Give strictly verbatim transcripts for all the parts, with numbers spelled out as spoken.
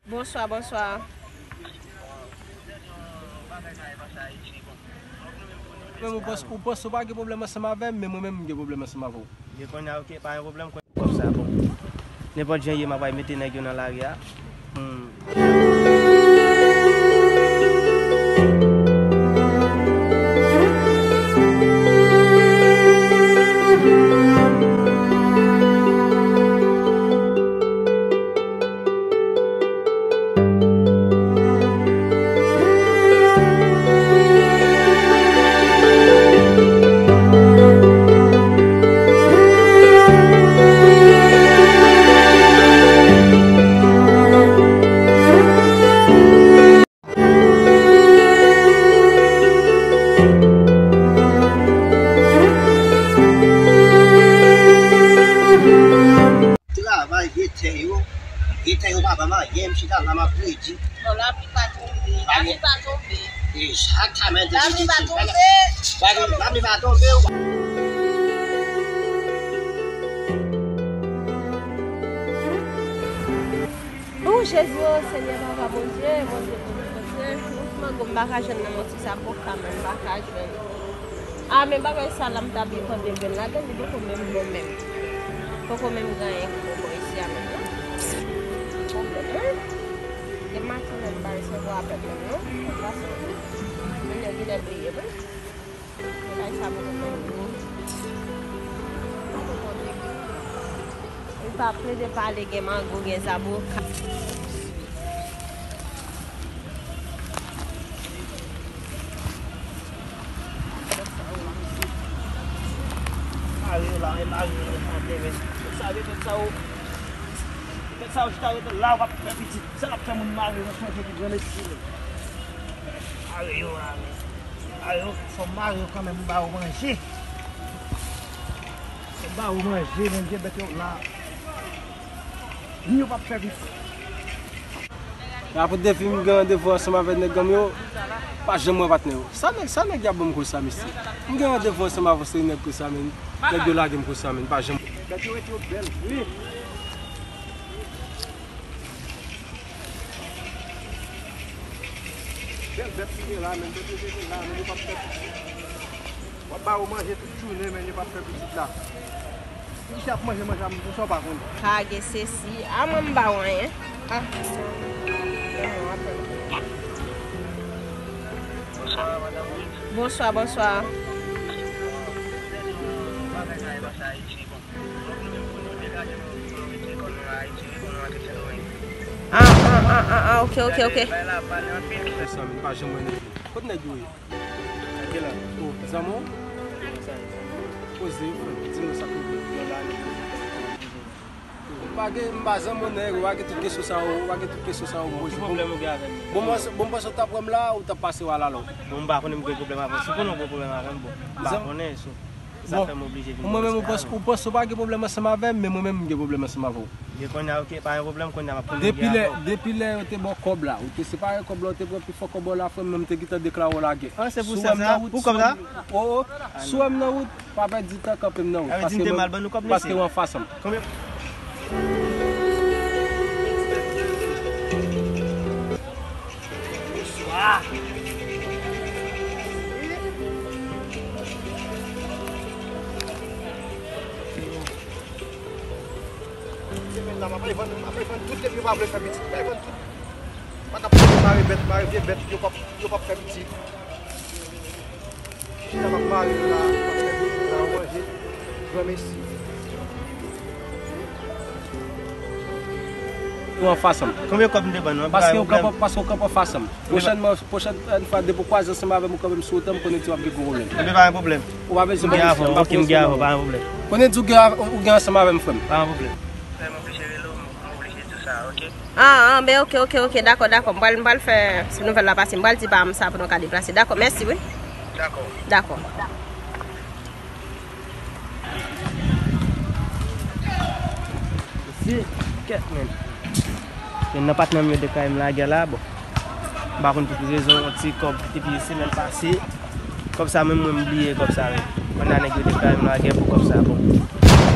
Bonswa, bonswa. Menm ou panse, ou panse ou pa gen pwoblèm ansanm avè m, men mwen menm m gen pwoblèm ansanm avè w. Gen kounye a, ok, pa gen pwoblèm, kounye a kòb sa, bon. Nenpòt jan ye, m ap al mete nèg yo nan lari a. Hmm. Travay, vye tè yo. Vye tè yo pa ban m anyen, m chita la, m ap redi. Bon, lapli pa tonbe, lapli pa tonbe. Egzakteman. Lapli pa tonbe. Lapli pa tonbe. O Jezi, o Senyè, Papa Bondye, Bondye, Bondye, Bondye. Mango m pa ka jwenn nan mouti sa, bòka menm m pa ka jwenn. A, men bagay sa la, m ta byen plante grenn ladan, li poko menm bon menm. Poko menm gen anyen ki bon bò isi a menm, non. Pwoblèm, wi. Gen maten menm, m pa resevwa apèl menm, non. Pase, men nèg genlè bliye, wi. Bagay sa poko menm bon. Li pa plede pale, gen mango, gen zaboka. Mare yo la, men mare yo nan fon teren. Sa vle tèt sa yo. Tèt sa yo chita rete la, w ap fè pitit. Sa l ap fè moun mare yo nan fon teren, granmesi. Mare yo la, men. Mare yo, fò m mare yo kanmenm, m ba yo manje. Fò m ba yo manje, manje bèt yo la. Ni yo p ap fè pitit. Apre depi m gen randevou ansanm avèk nèg gang yo, pa janm wè patnè yo. Sa nèg, sa nèg y ap ban m konsa, mesye? M gen randevou ansanm avèk yon seri nèg konsa, men nèg yo lage m konsa, men pa janm. Bèt yo rete yo bèl vre. Bèl bèt ki gen la, men bèt yo gen la, men yo p ap fè pitit. W ap ba yo manje tout jounen, men yo p ap fè pitit la. Misye ap manje, manje a, m konsa w pa konnen. Kage sesi. A, mwen m ba w anyen. A. Bonswa, bonswa. A, a, a, a, a, ok, ok, ok. Sa, men pa janm wè nèg yo. Kot nèg yo ye? Ki la? O, zanmi w? Poze, frè, di nou sa k rive. Yo la, nou. M pa gen, m pa zanmi w nèg, ou pa gen tout kesyon sa yo, ou pa gen tout kesyon sa yo poze. Ki pwoblèm ou gen avè m? Bon, mwen, bon, m panse w t ap wè m la, ou t ap pase w al alò. Bon, m pa konnen m gen pwoblèm avè w. Si w konnen w gen pwoblèm avè m, bon, m pa konnen, so, sa fè m oblije vin. Mwen menm, ou panse, ou panse w pa gen pwoblèm ansanm avè m, men mwen menm, m gen pwoblèm ansanm avè w. Gen kounye a, ok, pa gen pwoblèm, kounye a m ap konnen m gen avè w. Depi lè yo te ba w kòb la, ou te separe kòb la, ou te pran pifò kòb ou la, frè m, men m te gentan deklare w lagè. A, se pou sa, sa? Pou kòb la? O, o, si w wè m nan wout, pa pèdi tan, kanpe m nan wout. Sa vle di m te mal ban nou kòb, mesye? Paske w anfas an m. Konbyen? Bonswa. Semèn la, m ap vann, m ap vann tout, depi yo pa vle fè pitit, m ap vann tout. Pa t ap mare bèt, mare vye bèt, yo p ap, yo p ap fè pitit. Chita m ap mare yo la, m ap fè pitit la, yo manje. Granmesi. Ou anfas an m. Konbyen kòb m te ban nou? Paske ou kanpe, paske ou kanpe anfas an m. Pwochènman, pwochèn fwa, depi w kwaze ansanm avè m, ou kanpe m sou wotan m, konnen di w ap gen gwo pwoblèm. Enben, pa gen pwoblèm. Ou pa bezwen pale, m gen avè w, ok, m gen avè w, pa gen pwoblèm. Konnen di w gen, ou gen ansanm avè m, frè m. Pa gen pwoblèm. Frè m oblije rele w, m oblije di w sa, ok? A, a, ben, ok, ok, ok, dakò, dakò. M pral, m pral fè, si nouvèl la pase, m pral di pa m sa pou nou ka deplase. Dakò, mèsi, wi. Dakò. Dakò. Mesye, kèt, men. Youn nan patnè m yo deklare m lagè la, bon. M pa konn pou ki rezon, yon ti kòb depi semèn pase. Kòb sa menm mwen m bliye kòb sa menm. Kounye a nèg yo deklare m lagè pou kòb sa, bon.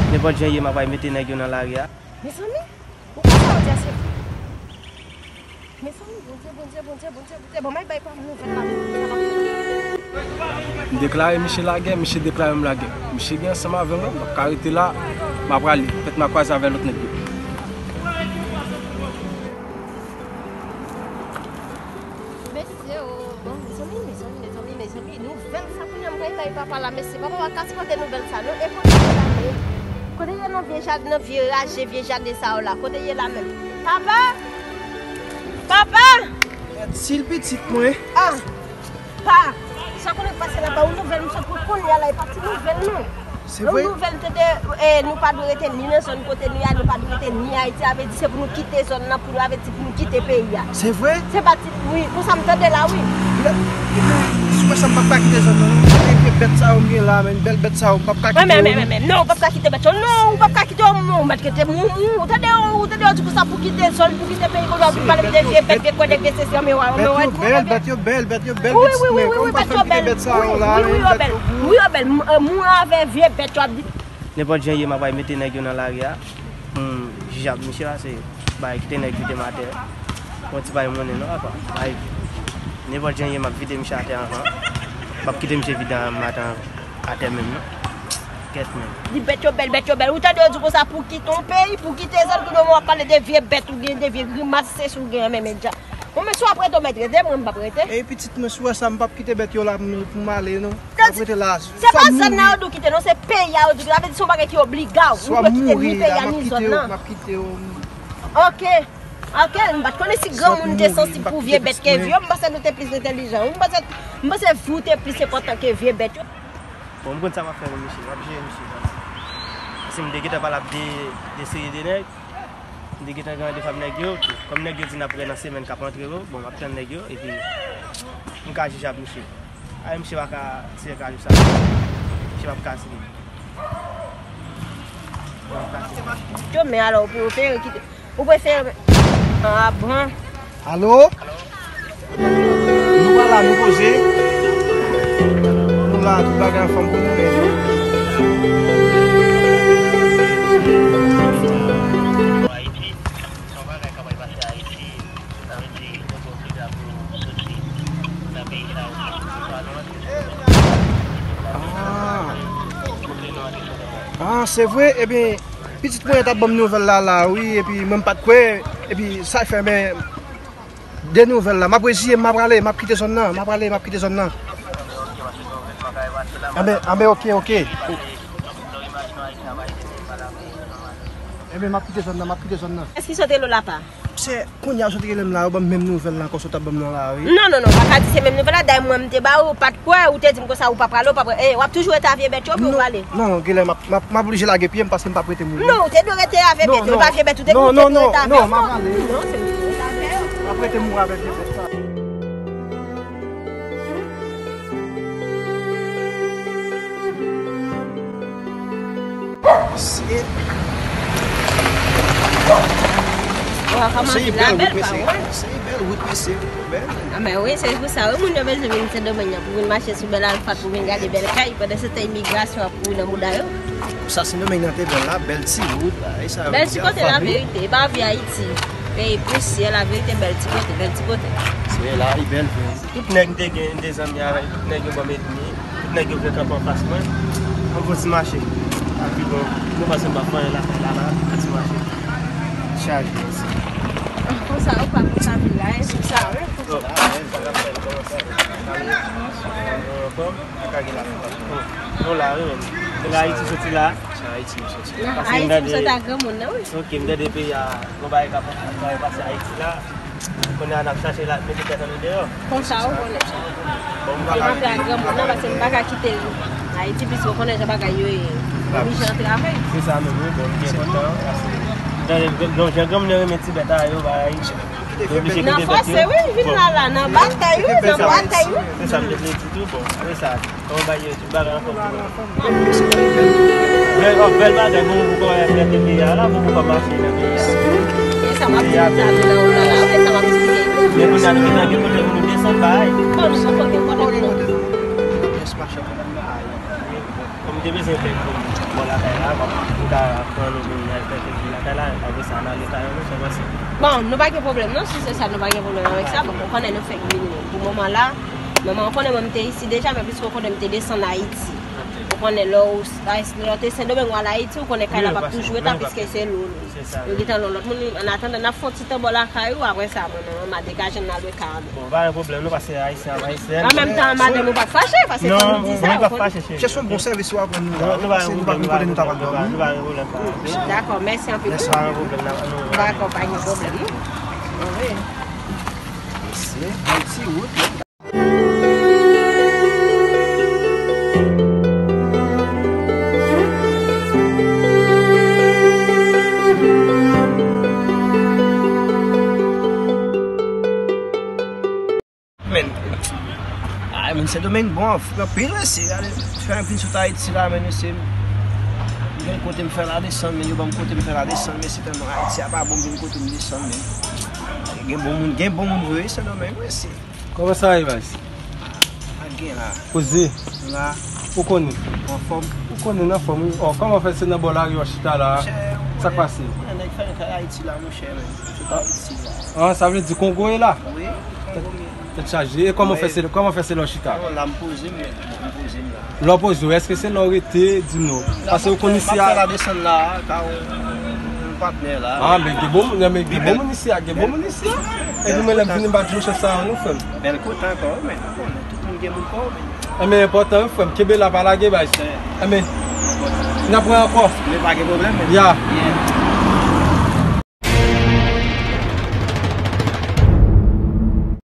Nenpòt jan ye, m ap al mete nèg yo nan lari a. Mezanmi, ou konn sa w di a se vre? Mezanmi, Bondye, Bondye, Bondye, Bondye, Bondye, bon, m al bay pa m nouvèl la. M deklare misye lagè, misye deklare m lagè. Misye gen ansanm avè mwen, m p ap ka rete la, m a prale. Petèt m a kwaze avè lòt nèg yo. Mesye, oh, bon, mezanmi, mezanmi, mezanmi, mezanmi, nouvèl sa kounye a m pral bay papa la, mesye. Papa pa ka sipòte nouvèl sa, non, e kote l ye la menm? Kote l ye nan vye jaden, nan vye raje, vye jaden sa yo la? Kote l ye la menm? Papa! Papa! Gad, si l pitit mwen. Ah! Pa! Sa konnen k pase la, pa yon nouvèl, m sot pou kounye a la, e pa ti nouvèl, non. Se vre? Yon nouvèl, tande, eh, nou pa dwe rete ni nan zòn kote nou ye a, nou pa dwe rete ni Ayiti, sa vle di se pou nou kite zòn nan, pou nou, sa vle di pou nou kite peyi a. Se vre? Se pa ti, wi, konsa m tande la, wi. Lè, si w wè sa, m p ap ka kite zòn nan, non. Gade vye bèt sa yo m gen la, men, bèl bèt sa yo, m p ap ka kite yo, non. Men, men, men, men, non, w p ap ka kite bèt yo, non, w p ap ka kite yo, non, ou mèt rete, ou, ou, ou tande, ou tande yo di konsa pou kite zòn, pou kite peyi, kounye a w vin pale m de vye bèt, de kwè nèg de sesi, anmè, wè, anmè, wè, bèt yo bèl, bèt yo bèl, bèt yo bèl, wi, wi, wi, wi, bèt yo bèl, wi, wi, wi, bèt yo bèl, wi, wi, yo bèl, mwen avè vye bèt yo ap di. Nenpòt jan ye, m ap mete nèg yo nan lari a. Hmm, jijab misye a, se bagay kite nèg vide m atè. Yon ti bagay monnen non, apa. Bagay, nenpòt jan ye, m ap vide misye atè anvan. M ap kite misye vide m atè, atè menm non. Kèt menm. Di bèt yo bèl, bèt yo bèl. Ou tande yo di konsa pou kite yon peyi, pou kite zòn, kounye a w ap pale de vye bèt ou gen, de vye grimas, se si w gen menm medya. Bon, men si w ap rete, w mèt rete, mwen, m p ap rete. E pitit mwen, si w wè sa, m p ap kite bèt yo la pou m, pou m ale, non. M ap rete la. Se pa zòn nan yo di w kite, non, se peyi a yo di w kite. Sa vle di se yon bagay ki obliga w. Ou dwe kite ni peyi a, ni zòn nan. M ap kite w, m ap kite w. Ok. Ok, m pa t konnen si granmoun te sansib pou vye bèt ke vye. M panse nou te plis entèlijan. M panse, m panse vi w te plis enpòtan ke vye bèt yo. Bon, m konn sa m ap fè pou misye. M ap jere misye. Paske m te gentan pale ak de, de seri de nèg. M te gentan gen randevou ak nèg yo, kòm nèg yo di n ap wè nan semèn k ap antre yo, bon, m ap tann nèg yo, epi m ka jije ak misye. Ay, misye pa ka tire kajou sa. Misye p ap ka tire. Yo, men alò, ou prefere kite, ou prefere, ah, bon. Alo? Nou pa la, nou poze. Nou la, tout bagay anfòm pou nou menm. Ah. Ah, se vre? Ebyen, pitit mwen t ap ban m nouvèl la, la, wi, epi mwen m pa t kwè, epi sa fè, men, de nouvèl la. M ap reziye m, m ap prale, m ap kite zòn nan, m ap prale, m ap kite zòn nan. Anben, anben, ok, ok. Enben, m ap kite zòn nan, m ap kite zòn nan. Èske w te lo la pa? Se kounye a yo sot rele m la, yo ban m menm nouvèl la ankò, sa w t ap ban m nan la, wi. Non, non, non, pa ka di se menm nouvèl la. Dayè mwen, m te ba ou, ou pa t kwè, ou te di m konsa, ou p ap prale, ou p ap prale. E, w ap toujou rete avye bèt yo, pou w prale. Non, non, genlè, m ap, m ap, m ap oblije lage pye m paske m p ap rete mouri. Non, ou te dwe rete avye bèt yo, pa vye bèt, ou te, ou te dwe rete avye yo. Non, non, non, non, m ap ale. Non, se ou te dwe rete avye yo. M ap rete mouri avèk vye bèt sa. Mesye. Wa, kòman se bèl, wi, mesye. Se bèl wout, mesye, bèl. A, men wi, se pou sa, wi, moun yo bezwen vin Sendomeng nan, pou vin mache sou bèl asfalt, pou vin gade bèl kay, pandan se tan imigrasyon ap kouri nan mouda yo. Sa, Sendomeng nan te bèl la, bèl ti wout, bagay sa yo. Bèl ti kote, laverite, e pa vye Ayiti. Peyi pousyè, laverite, bèl ti kote, bèl ti kote. Se la, li bèl vre. Tout nèg m te gen, m te zanmi avèk, tout nèg yo ban m èdmi, tout nèg yo vle kanpe anfas mwen. Ann fè yon ti mache. Epi bon, nou panse m pa fè anyen lakay la, la, yon ti mache. Chaje, mèsi. Konsa, ou pa konsa vin la, e sou sa, wi. Oh, la, men, sa k ap fè, kòman sa? Anfòm? Ou ka gen la fòs. Nou la, wi, men. Men la, Ayiti soti la. Sa Ayiti m soti. Ayiti m soti a granmoun nan, wi. Ok, m tande peyi a, gon bagay k ap pase Ayiti la. Kounye a n ap chache la, mete tèt an nou deyò. Konsa, ou konnen. Bon, m pa ka. M ap fè a granmoun nan, paske m pa ka kite l. Ayiti, piske ou konnen jan bagay yo ye. M oblije antre avè l. Se sa menm, wi, bon, m byen kontan, paske m tande, bon, jan granmoun yo renmen ti bèt a yo, bagay. Yo oblije kite bèt yo. Nan fòse, wi, vin la, la, nan batay, wi, nan batay, wi. Se sa m te vle di tou, bon, apre sa, kòman bagay yo, tout bagay anfòm tou. Bèl, oh, bèl bagay, bon, pou kòman y ap gade peyi a la, bon, pou kòman mache nan peyi a. E sa m ap di, sa vin nan ou la, la, e sa m ap esplike. Men kounye a, nou gentan gen kote pou nou desann, bagay. Bon, nou poko gen kote pou nou. Kòm m te bezwen fè kou bò lakay la, m ta Pran nou pou n al fè kèk jou lakay la, apre sa n ale kay nou, sa w panse? Bon, nou pa gen pwoblèm non, si se sa, nou pa gen pwoblèm avèk sa. Bon, ou konnen nou fèk vini pou moman la. Men mwen konnen mwen m te isi deja, men piske ou konnen m te desann Ayiti. Ou konnen lè w, lè w te Sendomeng, w al Ayiti, ou konnen kay la p ap toujou eta piske se lou. Yo gentan lou lòt moun, an atandan, n ap fè yon ti tan bò lakay ou, apre sa, mwen menm, m a degaje m nan lwe kay. Bon, pa gen pwoblèm, nou pase Ayisyen ak Ayisyèn. An menm tan, madanm ou pa fache, paske fò nou di sa, ou konnen. Chèche yon bon sèvis ou ap rann nou la, paske nou pa konn kote nou ta pral dòmi. Nou pa gen pwoblèm, pa gen pwoblèm. Dakò, mèsi anpil. Mèsi, pa gen pwoblèm, n ap, nou. Dakò, pa gen pwoblèm, non. Mèsi. Bon ti wout. Men, ay, men Sendomeng bon, anpil, mesye. Gade, fè m vin sot Ayiti la, men, mesye, m gen kote m fè la desann, men yo ban m kote m fè la desann, mesye, tèlman Ayiti a pa bon, m vin kote m desann, men. Gen bon moun, gen bon moun vre, Sendomeng, mesye. Kòman sa ye, baz? Pa gen la. Poze. La. Ou konnen? Anfòm. Ou konnen, anfòm, wi. Ò, kòman fè se nan bò lari w ap chita la? Monchè, ou konnen, sa k pase? Ou konnen nèg fè kay Ayiti la, monchè, men. Tout Ayiti la. Ah, sa vle di Kongo e la? Wi, Kongo menm. Tèt chaje. E kòman fè se, kòman fè se lè w chita? Non, la m poze m, men. M poze m la. Lè w poze w, èske se lè w rete, di m non? Paske ou konn isi a. M ap fè la desann la, ka yon, yon patnè la. Ah, men gen bon moun, men gen bon moun isi a, gen bon moun isi a. Epi mwen lè m vini m pa t jwenn chans sa a non, frè m. Bèl kote ankò, men ou konnen, tout moun gen moun pa yo, men. Enben, enpòtan wi, frè m. Kenbe la, pa lage, baz. Enben, n ap wè ankò. Men pa gen pwoblèm, men. Ya. Yeah.